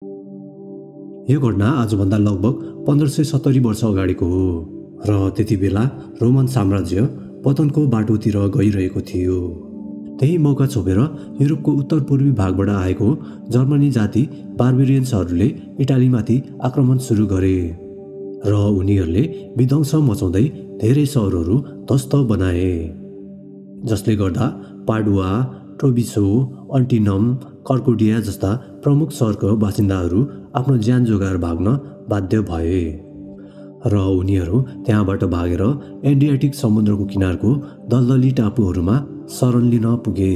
यो घटना आजभन्दा लगभग 1570 वर्ष अगाडिको हो र त्यति बेला रोमन साम्राज्य पतनको बाटोतिर गइरहेको थियो। त्यही मौका छोपेर युरोपको उत्तर पूर्वी भागबाट आएको जर्मनी जाति बार्बेरियन्सहरूले इटालीमाथि आक्रमण सुरु गरे र उनीहरूले विध्वंस मचाउँदै धेरै सहरहरू ध्वस्त बनाए, जसले गर्दा पाडुआ, ट्रोबिसो, अन्टिनम, कर्कोडिया जस्ता प्रमुख सहरको बासिन्दाहरू आफ्नो ज्यान जोगाएर भाग्न बाध्य भए र उनीहरू त्यहाँबाट भागेर एड्रियाटिक समुद्रको किनारको दलदली टापुहरूमा शरण लिन पुगे।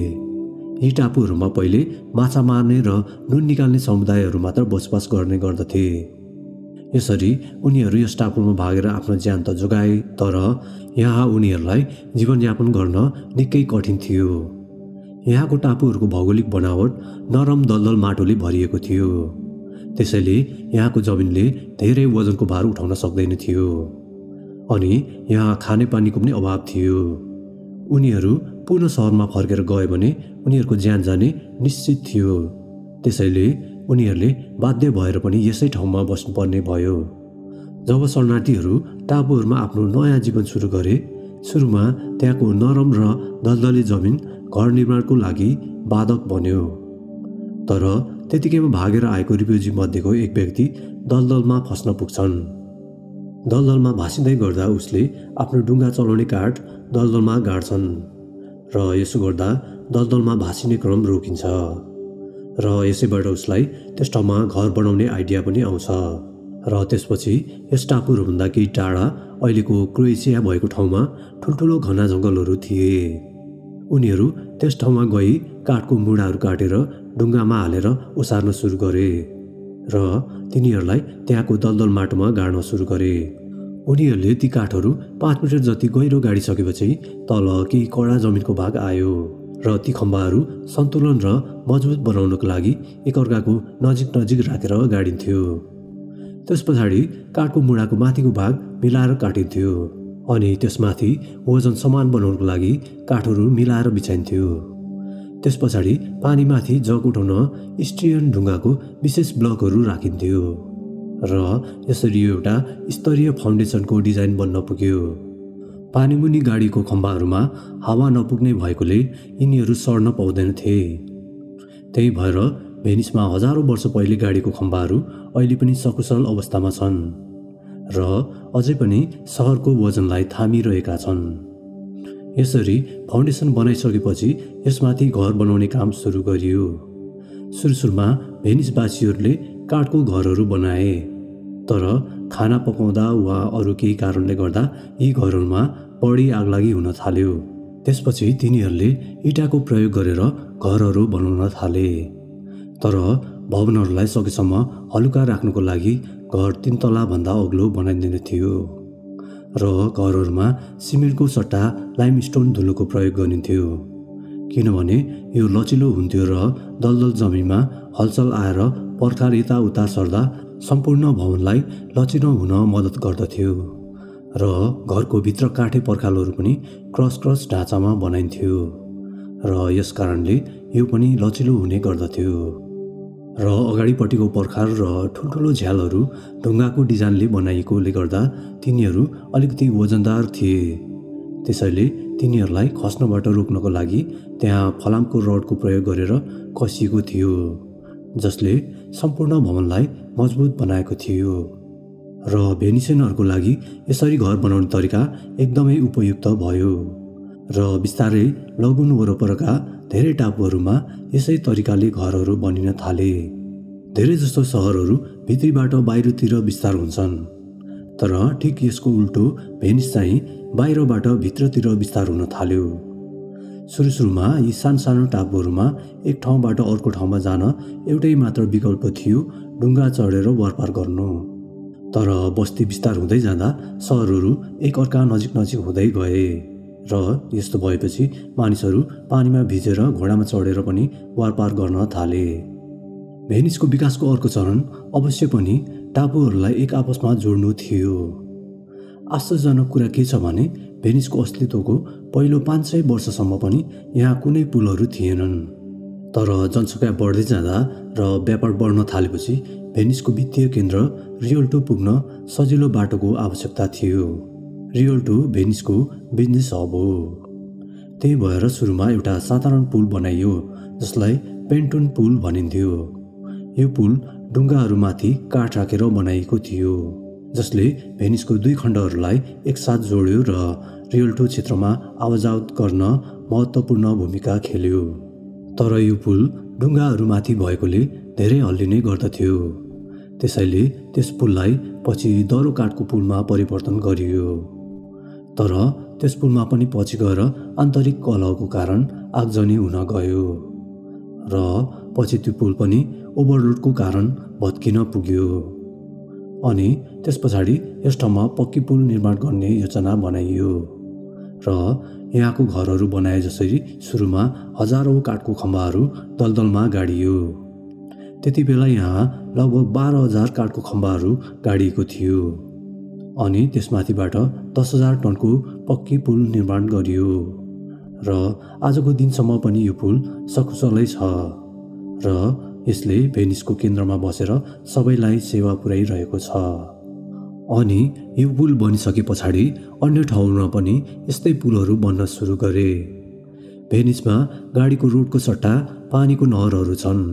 यी टापुहरूमा पहिले माछा मार्ने र नुन निकाल्ने समुदायहरू मात्र बसोबास गर्ने गर्दथे। यसरी उनीहरू यस टापुमा भागेर आफ्नो ज्यान त जोगाए, तर यहाँ उनीहरूलाई जीवनयापन गर्न निकै कठिन थियो। यहाँको टापुहरूको भौगोलिक बनावट नरम दलदल माटोले भरिएको थियो, त्यसैले यहाँको जमिनले धेरै वजनको भार उठाउन सक्दैन थियो अनि यहाँ खानेपानीको पनि अभाव थियो। उनीहरू पुनः सहरमा फर्केर गए भने उनीहरूको ज्यान जाने निश्चित थियो, त्यसैले उनीहरूले बाध्य भएर पनि यसै ठाउँमा बस्नुपर्ने भयो। जब शरणार्थीहरू टापुहरूमा आफ्नो नयाँ जीवन सुरु गरे, सुरुमा त्यहाँको नरम र दलदली जमिन घर निर्माणको लागि बाधक बन्यो, तर त्यतिकैमा भागेर आएको रिफ्युजी मध्येको एक व्यक्ति दलदलमा फस्न पुग्छन्। दलदलमा भासिँदै गर्दा उसले आफ्नो डुङ्गा चलाउने काठ दलदलमा गाड्छन् र यसो गर्दा दलदलमा भासिने क्रम रोकिन्छ र यसैबाट उसलाई त्यस ठाउँमा घर बनाउने आइडिया पनि आउँछ र त्यसपछि यस टापुहरूभन्दा केही टाढा अहिलेको क्रोएसिया भएको ठाउँमा ठुल्ठुलो घना जङ्गलहरू थिए। उनीहरू त्यस ठाउँमा गई काठको मुढाहरू काटेर डुङ्गामा हालेर ओसार्न सुरु गरे र तिनीहरूलाई त्यहाँको दलदल माटोमा गाड्न सुरु गरे। उनीहरूले ती काठहरू 5 मिटर जति गहिरो गाडिसकेपछि तल केही कडा जमिनको भाग आयो र ती खम्बाहरू सन्तुलन र मजबुत बनाउनको लागि एकअर्काको नजिक नजिक राखेर गाडिन्थ्यो। त्यस पछाडि काठको मुढाको माथिको भाग मिलाएर काटिन्थ्यो अनि त्यसमाथि वजन समान बनाउनको लागि काठहरू मिलाएर बिछाइन्थ्यो। त्यस पछाडि पानीमाथि जग उठाउन स्ट्रियन ढुङ्गाको विशेष ब्लकहरू राखिन्थ्यो र यसरी एउटा स्तरीय फाउन्डेसनको डिजाइन बन्न पुग्यो। पानीमुनि गाडीको खम्बाहरूमा हावा नपुग्ने भएकोले यिनीहरू सड्न पाउँदैनथे। त्यही भएर भेनिसमा हजारौं वर्ष पहिले गाडीको खम्बाहरू अहिले पनि सकुशल अवस्थामा छन् र अझै पनि सहरको वजनलाई थामिरहेका छन्। यसरी फाउन्डेसन बनाइसकेपछि यसमाथि घर बनाउने काम सुरु गरियो। सुरुमा भेनिसवासीहरूले काठको घरहरू बनाए, तर खाना पकाउँदा वा अरू केही कारणले गर्दा यी घरहरूमा बढी आगलागी हुन थाल्यो। त्यसपछि तिनीहरूले इँटाको प्रयोग गरेर घरहरू बनाउन थाले, तर भवनहरूलाई सकेसम्म हलुका राख्नुको लागि घर 3 तलाभन्दा अग्लो बनाइँदैन थियो र घरहरूमा सिमेन्टको सट्टा लाइमस्टोन धुलोको प्रयोग गरिन्थ्यो, किनभने यो लचिलो हुन्थ्यो र दलदल जमिनमा हलचल आएर पर्खाल यताउता सर्दा सम्पूर्ण भवनलाई लचिलो हुन मद्दत गर्दथ्यो र घरको भित्र काठे पर्खालहरू पनि क्रस ढाँचामा बनाइन्थ्यो र यस कारणले यो पनि लचिलो हुने गर्दथ्यो र अगाडिपट्टिको पर्खाल र ठुल्ठुलो झ्यालहरू ढुङ्गाको डिजाइनले बनाइएकोले गर्दा तिनीहरू अलिकति वजनदार थिए। त्यसैले तिनीहरूलाई खस्नबाट रोक्नको लागि त्यहाँ फलामको रडको प्रयोग गरेर कसिएको थियो, जसले सम्पूर्ण भवनलाई मजबुत बनाएको थियो र भेनिसियनहरूको लागि यसरी घर बनाउने तरिका एकदमै उपयुक्त भयो र बिस्तारै लगुन वरपरका धेरै टापुहरूमा यसै तरिकाले घरहरू बनिन थाले। धेरै जस्तो सहरहरू भित्रीबाट बाहिरतिर विस्तार हुन्छन्, तर ठिक यसको उल्टो भेनिस चाहिँ बाहिरबाट भित्रतिर विस्तार हुन थाल्यो। सुरुमा यी सानो टापुहरूमा एक ठाउँबाट अर्को ठाउँमा जान एउटै मात्र विकल्प थियो, डुङ्गा चढेर वारपार गर्नु। तर बस्ती विस्तार हुँदै जाँदा सहरहरू एक अर्का नजिक हुँदै गए र यस्तो भएपछि मानिसहरू पानीमा भिजेर घोडामा चढेर पनि वारपार गर्न थाले। भेनिसको विकासको अर्को चरण अवश्य पनि टापुहरूलाई एक आपसमा जोड्नु थियो। आश्चर्यजनक कुरा के छ भने भेनिसको अस्तित्वको पहिलो 500 वर्षसम्म पनि यहाँ कुनै पुलहरू थिएनन्। तर जनसङ्ख्या बढ्दै जाँदा र व्यापार बढ्न थालेपछि भेनिसको वित्तीय केन्द्र रियोल्टो पुग्न सजिलो बाटोको आवश्यकता थियो। रियोल्टो भेनिसको बिजनेस हब हो। त्यही भएर सुरुमा एउटा साधारण पुल बनाइयो जसलाई पेन्टोन पुल भनिन्थ्यो। यो पुल ढुङ्गाहरूमाथि काठ राखेर बनाइएको थियो जसले भेनिसको दुई खण्डहरूलाई एकसाथ जोड्यो र रियोल्टो क्षेत्रमा आवाजावत गर्न महत्त्वपूर्ण भूमिका खेल्यो। तर यो पुल ढुङ्गाहरूमाथि भएकोले धेरै हल्लिने गर्दथ्यो। त्यसैले त्यस पुललाई पछि दह्रो काठको पुलमा परिवर्तन गरियो। तर त्यस पुलमा पनि पछि गएर आन्तरिक कलहको कारण आगजनी हुन गयो र पछि त्यो पुल पनि ओभरलोडको कारण भत्किन पुग्यो। अनि त्यस पछाडि यस ठाउँमा पक्की पुल निर्माण गर्ने योजना बनाइयो र यहाँको घरहरू बनाए जसरी सुरुमा हजारौँ काठको खम्बाहरू दलदलमा गाडियो। त्यति बेला यहाँ लगभग 12,000 काठको खम्बाहरू गाडिएको थियो अनि त्यसमाथिबाट 10,000 टनको पक्की पुल निर्माण गरियो र आजको दिनसम्म पनि यो पुल सकुशलै छ र यसले भेनिसको केन्द्रमा बसेर सबैलाई सेवा पुर्याइरहेको छ। अनि यो पुल बनिसके पछाडि अन्य ठाउँमा पनि यस्तै पुलहरू बन्न सुरु गरे। भेनिसमा गाडीको रोडको सट्टा पानीको नहरहरू छन्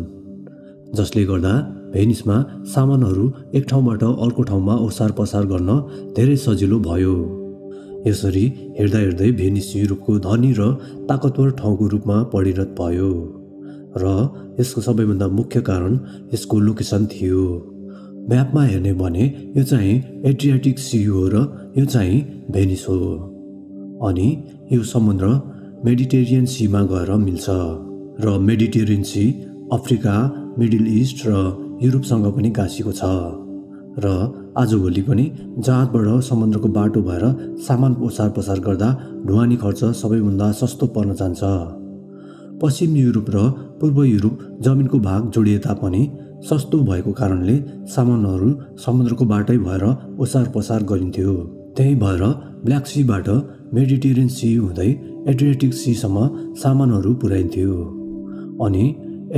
जसले गर्दा भेनिसमा सामानहरू एक ठाउँबाट अर्को ठाउँमा ओसार पसार गर्न धेरै सजिलो भयो। यसरी हेर्दा हेर्दै भेनिस युरोपको धनी र ताकतवर ठाउँको रूपमा परिणत भयो र यसको सबैभन्दा मुख्य कारण यसको लोकेसन थियो। म्यापमा हेर्ने भने यो चाहिँ एड्रियाटिक सी हो र यो चाहिँ भेनिस हो अनि यो समुद्र मेडिटेरियन सीमा गएर मिल्छ र Mediterranean sea Africa, middle east र युरोपसँग पनि गाँसिएको छ र आजभोलि पनि जहाजबाट समुद्रको बाटो भएर सामान ओसार पसार गर्दा ढुवानी खर्च सबैभन्दा सस्तो पर्न जान्छ। पश्चिम युरोप र पूर्व युरोप जमिनको भाग जोडिए तापनि सस्तो भएको कारणले सामानहरू समुद्रको बाटै भएर ओसार पसार गरिन्थ्यो। त्यही भएर ब्ल्याक सीबाट मेडिटेरियन सी हुँदै एड्रियाटिक सीसम्म सामानहरू पुर्याइन्थ्यो अनि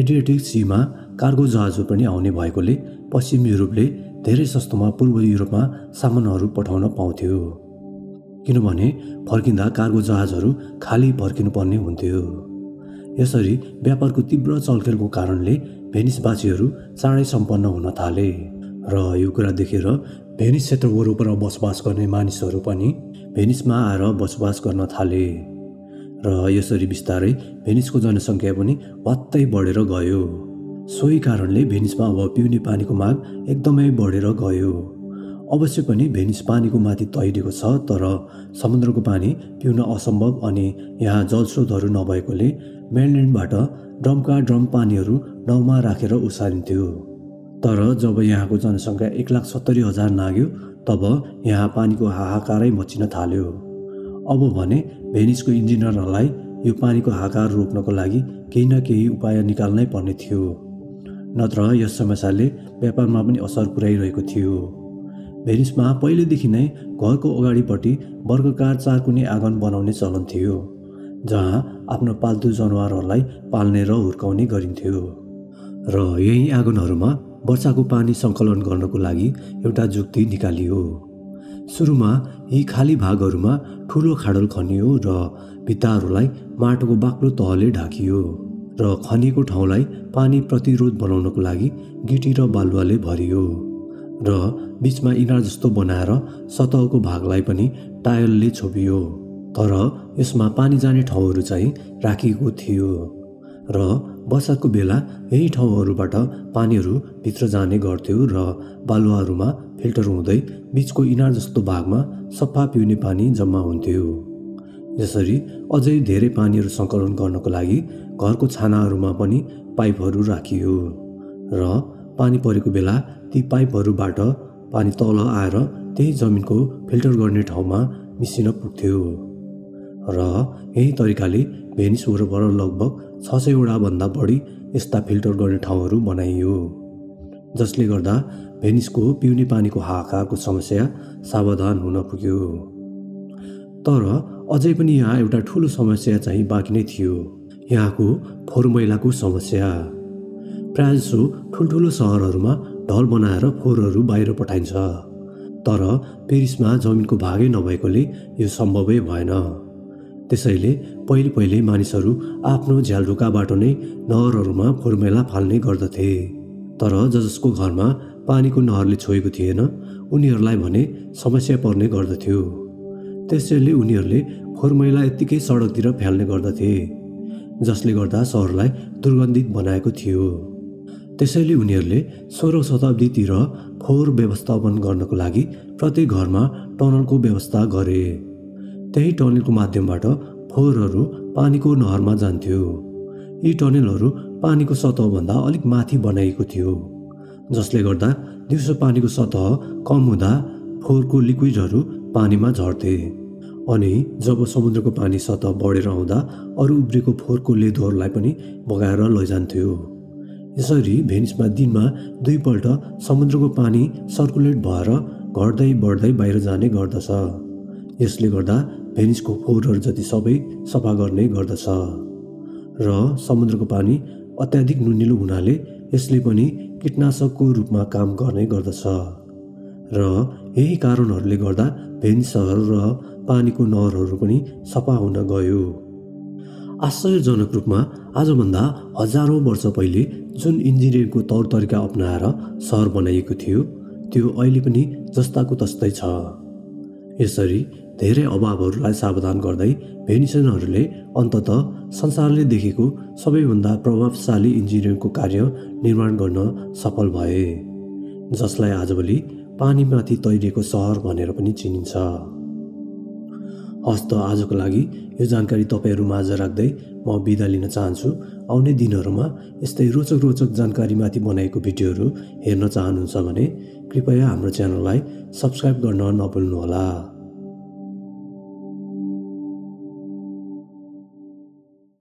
एड्रियाटिक सीमा कार्गो जहाजहरू पनि आउने भएकोले पश्चिम युरोपले धेरै सस्तोमा पूर्व युरोपमा सामानहरू पठाउन पाउँथ्यो किनभने फर्किँदा कार्गो जहाजहरू खाली फर्किनुपर्ने हुन्थ्यो। यसरी व्यापारको तीव्र चलखेलको कारणले भेनिसवासीहरू चाँडै सम्पन्न हुन थाले र यो कुरा देखेर भेनिस क्षेत्र वरपर बसोबास गर्ने मानिसहरू पनि भेनिसमा आएर बसोबास गर्न थाले र यसरी बिस्तारै भेनिसको जनसङ्ख्या पनि भत्तै बढेर गयो। सोही कारणले भेनिसमा अब पिउने पानीको माग एकदमै बढेर गयो। अवश्य पनि भेनिस पानीको माथि तैरिएको छ तर समुद्रको पानी पिउन असम्भव अनि यहाँ जलस्रोतहरू नभएकोले मेनल्यान्डबाट ड्रमका ड्रम पानीहरू नाउमा राखेर ओसारिन्थ्यो। तर जब यहाँको जनसङ्ख्या 1,70,000 नाग्यो तब यहाँ पानीको हाहाकारै मचिन थाल्यो। अब भने भेनिसको इन्जिनियरहरूलाई यो पानीको हाहाकार रोक्नको लागि केही न केही उपाय निकाल्नै पर्ने थियो नत्र यस समस्याले व्यापारमा पनि असर पुर्याइरहेको थियो। भेनिसमा पहिलेदेखि नै घरको अगाडिपट्टि वर्गाकार चारकुने आँगन बनाउने चलन थियो जहाँ आफ्नो पाल्तु जनावरहरूलाई पाल्ने र हुर्काउने गरिन्थ्यो र यही आँगनहरूमा वर्षाको पानी सङ्कलन गर्नको लागि एउटा जुक्ति निकालियो। सुरुमा यी खाली भागहरूमा ठुलो खाडल खनियो र भित्ताहरूलाई माटोको बाक्लो तहले ढाकियो र खनिएको ठाउँलाई पानी प्रतिरोध बनाउनको लागि गिटी र बालुवाले भरियो र बीचमा इनार जस्तो बनाएर सतहको भागलाई पनि टायलले छोपियो। तर यसमा पानी जाने ठाउँहरू चाहिँ राखिएको थियो र वर्षाको बेला यही ठाउँहरूबाट पानीहरू भित्र जाने गर्थ्यो र बालुवाहरूमा फिल्टर हुँदै बीचको इनार जस्तो भागमा सफा पिउने पानी जम्मा हुन्थ्यो। यसरी अझै धेरै पानीहरू सङ्कलन गर्नको लागि घरको छानाहरूमा पनि पाइपहरू राखियो र पानी परेको बेला ती पाइपहरूबाट पानी तल आएर त्यही जमिनको फिल्टर गर्ने ठाउँमा मिसिन पुग्थ्यो र यही तरिकाले भेनिस वरपर लगभग 600 भन्दा बढी यस्ता फिल्टर गर्ने ठाउँहरू बनाइयो जसले गर्दा भेनिसको पिउने पानीको हाहाकारको समस्या सावधान हुन पुग्यो। तर अझै पनि यहाँ एउटा ठुलो समस्या चाहिँ बाँकी नै थियो। यहाँको फोहोर मैलाको समस्या। प्रायजसो ठुल्ठुलो सहरहरूमा ढल बनाएर फोहोरहरू बाहिर पठाइन्छ, तर पेरिसमा जमिनको भागै नभएकोले यो सम्भवै भएन। त्यसैले पहिले मानिसहरू आफ्नो झ्यालढुकाबाट नै नहरहरूमा फोहोर मैला फाल्ने गर्दथे। तर जसको घरमा पानीको नहरले छोएको थिएन उनीहरूलाई भने समस्या पर्ने गर्दथ्यो। त्यसैले उनीहरूले फोहोर मैला यत्तिकै सडकतिर फ्याल्ने गर्दथे, जसले गर्दा सहरलाई दुर्गन्धित बनाएको थियो। त्यसैले उनीहरूले 16औं शताब्दीतिर फोहोर व्यवस्थापन गर्नको लागि प्रत्येक घरमा टनलको व्यवस्था गरे। त्यही टनलको माध्यमबाट फोहोरहरू पानीको नहरमा जान्थ्यो। यी टनलहरू पानीको सतहभन्दा अलिक माथि बनाइएको थियो, जसले गर्दा दिउँसो पानीको सतह कम हुँदा फोहोरको लिक्विडहरू पानीमा झर्थे, अनि जब समुद्रको पानी सतह बढेर आउँदा अरू उब्रेको फोहोरको लेदोहरूलाई पनि बगाएर लैजान्थ्यो। यसरी भेनिसमा दिनमा 2 पल्ट समुद्रको पानी सर्कुलेट भएर घट्दै बढ्दै बाहिर जाने गर्दछ। यसले गर्दा भेनिसको फोहोरहरू जति सबै सफा गर्ने गर्दछ। र समुद्रको पानी अत्याधिक नुनिलो हुनाले यसले पनि कीटनाशकको रूपमा काम गर्ने गर्दछ। र यही कारणहरूले गर्दा भेनिस सहर र पानीको नहरहरू पनि सफा हुन गयो। आश्चर्यजनक रूपमा आजभन्दा हजारौं वर्ष पहिले जुन इन्जिनियरिङको तौर तरिका अपनाएर सहर बनाइएको थियो त्यो अहिले पनि जस्ताको तस्तै छ। यसरी धेरै अभावहरूलाई सावधान गर्दै भेनिसियनहरूले अन्ततः संसारले देखेको सबैभन्दा प्रभावशाली इन्जिनियरिङको कार्य निर्माण गर्न सफल भए, जसलाई आजभोलि पानीमाथि तैरिएको सहर भनेर पनि चिनिन्छ। हस्त आजको लागि यो जानकारी तपाईहरू माझ राख्दै म बिदा लिन चाहन्छु। आउने दिनहरूमा यस्तै रोचक जानकारीमाथि बनाएको भिडियोहरू हेर्न चाहनुहुन्छ भने कृपया हाम्रो च्यानललाई सब्स्क्राइब गर्न नभुल्नुहोला।